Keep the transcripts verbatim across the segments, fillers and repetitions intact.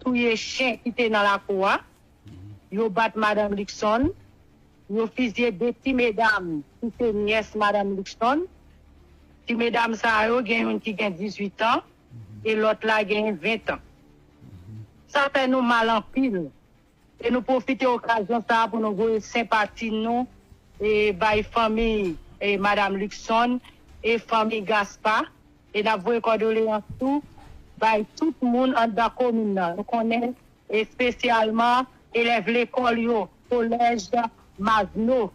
touye chen ki te nan lakou a. Yo bat madanm Luckson. Yo fizye de ti medam ki se nyès madanm Luckson. Ti medam sa yo gen youn ki gen dizuit an e lòt la gen ven an. Sa fè nou mal anpil. E nou pwofite okazyon sa a pou nou voye senpati nou e bay fanmi e madanm Luckson e fanmi Gaspard. E n ap voye kòdoleyans tou bay tout moun anndan komin nan. Nou konnen espesyalman elèv lekòl yo, kolèj Mazno,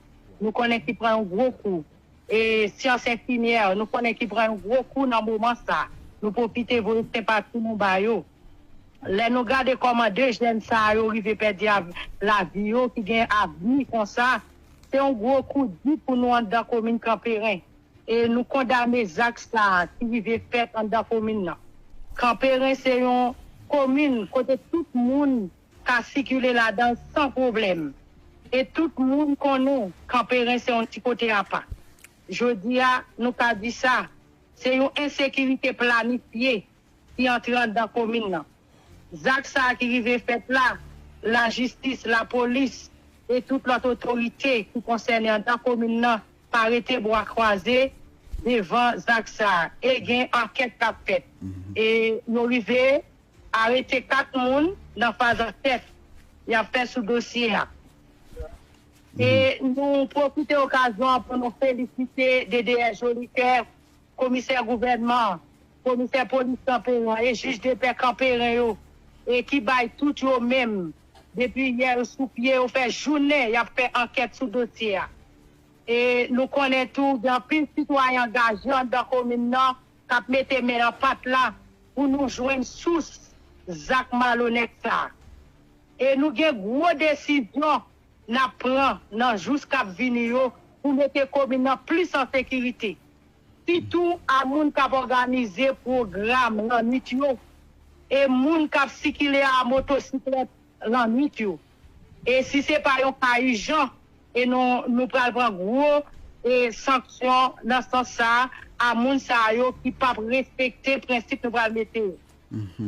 nou konnen ki pran yon gwo kou. E syans enfimyè, nou konnen ki pran yon gwo kou nan moman sa. Nou pwofite voye senpati nou ba yo. Lè nou gade kòman de jèn sa yo rive pèdi av- lavi yo, ki gen avni konsa, se yon gwo kou di pou nou anndan komin Kanperen. E nou kondane zak sa a ki rive fèt anndan komin nan. Kanperen se yon komin kote tout moun ka sikile ladan l san pwoblèm. E tout moun konnen Kanperen se yon ti kote apa. Jodi a, nou ka di sa, se yon ensekirite planifye ki antre anndan komin nan. Zak sa a ki rive fèt la, lajistis, lapolis e tout lòt otorite ki konsène anndan komin nan pa rete bra kwaze devan zak sa a. E gen ankèt k ap fèt. E yo rive arete kat moun nan faz ankèt y ap fè sou dosye a. E nou pwofite okazyon an pou nou felisite D D S Jolikè, komisè gouvènman, komisè polis Kanperen e jij depè Kanperen yo, e ki bay tout yo menm, depi yè yo sou pye, yo fè jounen y ap fè ankèt sou dosye a. E nou konnen tou, gen anpil sitwayen angaje anndan komin nan k ap mete men nan pat la pou nou jwenn sous zak malonèt sa a. E nou gen gwo desizyon n ap pran nan jou k ap vini yo pou mete komin nan plis an sekirite. Sitou a moun k ap òganize pwogram lannwit yo e moun k ap sikile a motosiklèt lannwit yo. E si se pa yon ka ijan, e nou, nou pral pran gwo e sanksyon nan sans sa a, a moun sa yo ki p ap respekte prensip nou pral mete yo.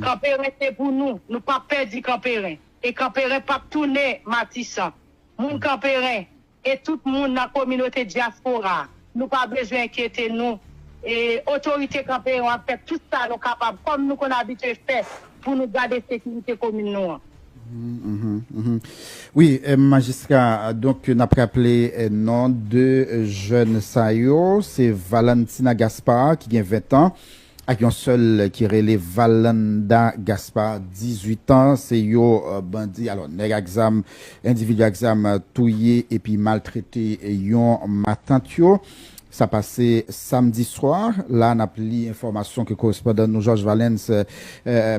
Kanperen se pou nou, nou p ap pèdi Kanperen. E Kanperen p ap tounen Matisan. Moun Kanperen e tout moun nan kominote dyaspora, nou pa bezwen enkyete nou. E otorite Kanperen ap fè tout sa nou kapab, kòm nou konn abitye fè, pou nou gade sekirite komin nou an. Wi, majistra, donk n ap raple non de jèn sa yo, se Valentina Gaspard ki gen ven an, ak yon sèl ki rele Valanda Gaspard, dizuit an, se yo bandi, alò nèg ak zam, endividi ak zam touye epi maltrete yon matant yo. Sa pase samdi swa. La n ap li enfòmasyon ke korespondan nou Georges Valens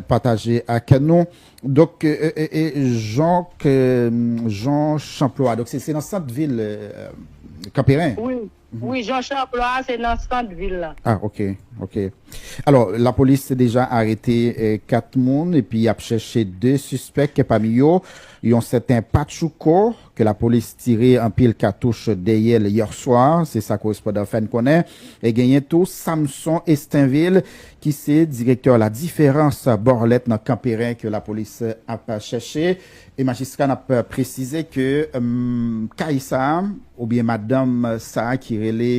pataje ak nou. Donk, Jean, Jean Chanplois, donk se nan sant vil Kanperen. Wi, Jean Chanplois se nan sant vil la. Ah, ok, ok. Alò, lapolis te deja arete kat moun epi y ap chèche de sispèk, pami yo yon sèten Patchouko, ke lapolis tire anpil katouch dèyè l yè swa, se sa korespondan fè n konnen. E genyen tou Samson Estenvil, ki se direktè La Différence Bòlèt nan Kanperen ke lapolis ap chèche. E majistra, n ap presize ke kay sa a, oubyen madanm sa a ki rele,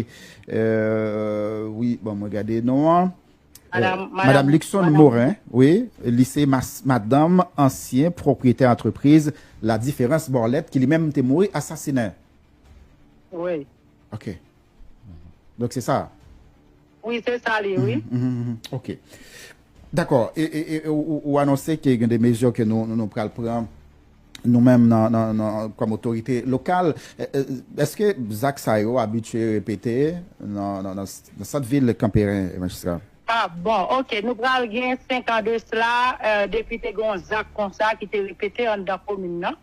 wi, bon, mwen gade non an, Madam Luckson Morin, wi, li se madanm ansyen pwopriyetè antrepriz La Différence Bòlèt ki li menm te mouri asasinen. Wi. Ok. Donk se sa. Wi, se sa li, wi. Ok. Dakò. E, e, e ou, ou anonse ke gen de mezi ke nou, nou, nou pral pran nou menm nan, nan, nan, kòm otorite lokal. Èske zak sa yo abitye repete nan, nan, nan, nan sant vil Kanperen, majistra? Ah, bon, ok. Nou pral gen senk an de sla, depi te gen yon zak konsa ki te repete anndan komin nan.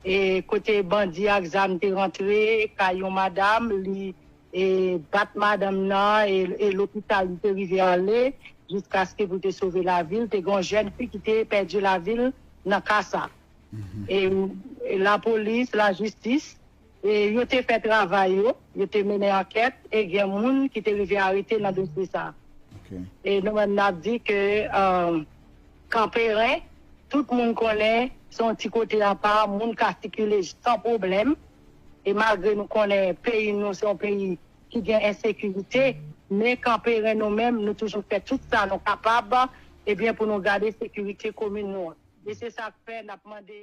E kote bandi ak zam te rantre kay yon madanm, li e, bat madanm nan e, e lopital li te rive ale jiskaske pou te sove lavi l. Te gen yon jèn fi ki te pèdi lavi l nan ka sa. E, e lapolis, lajistis, e yo te fè travay yo, yo te mennen ankèt e gen moun ki te rive arete nan dosye sa. E nou menm n ap di ke Kanperen Tout moun konnen se yon ti kote apa, moun ka sikile san pwoblèm. E malgre nou konnen peyi nou se yon peyi ki gen ensekirite, men kanpe ren nou menm, nou toujou fè tout sa nou kapab, ebyen, pou nou gade sekirite komin nou an. E se sa k fè n ap mande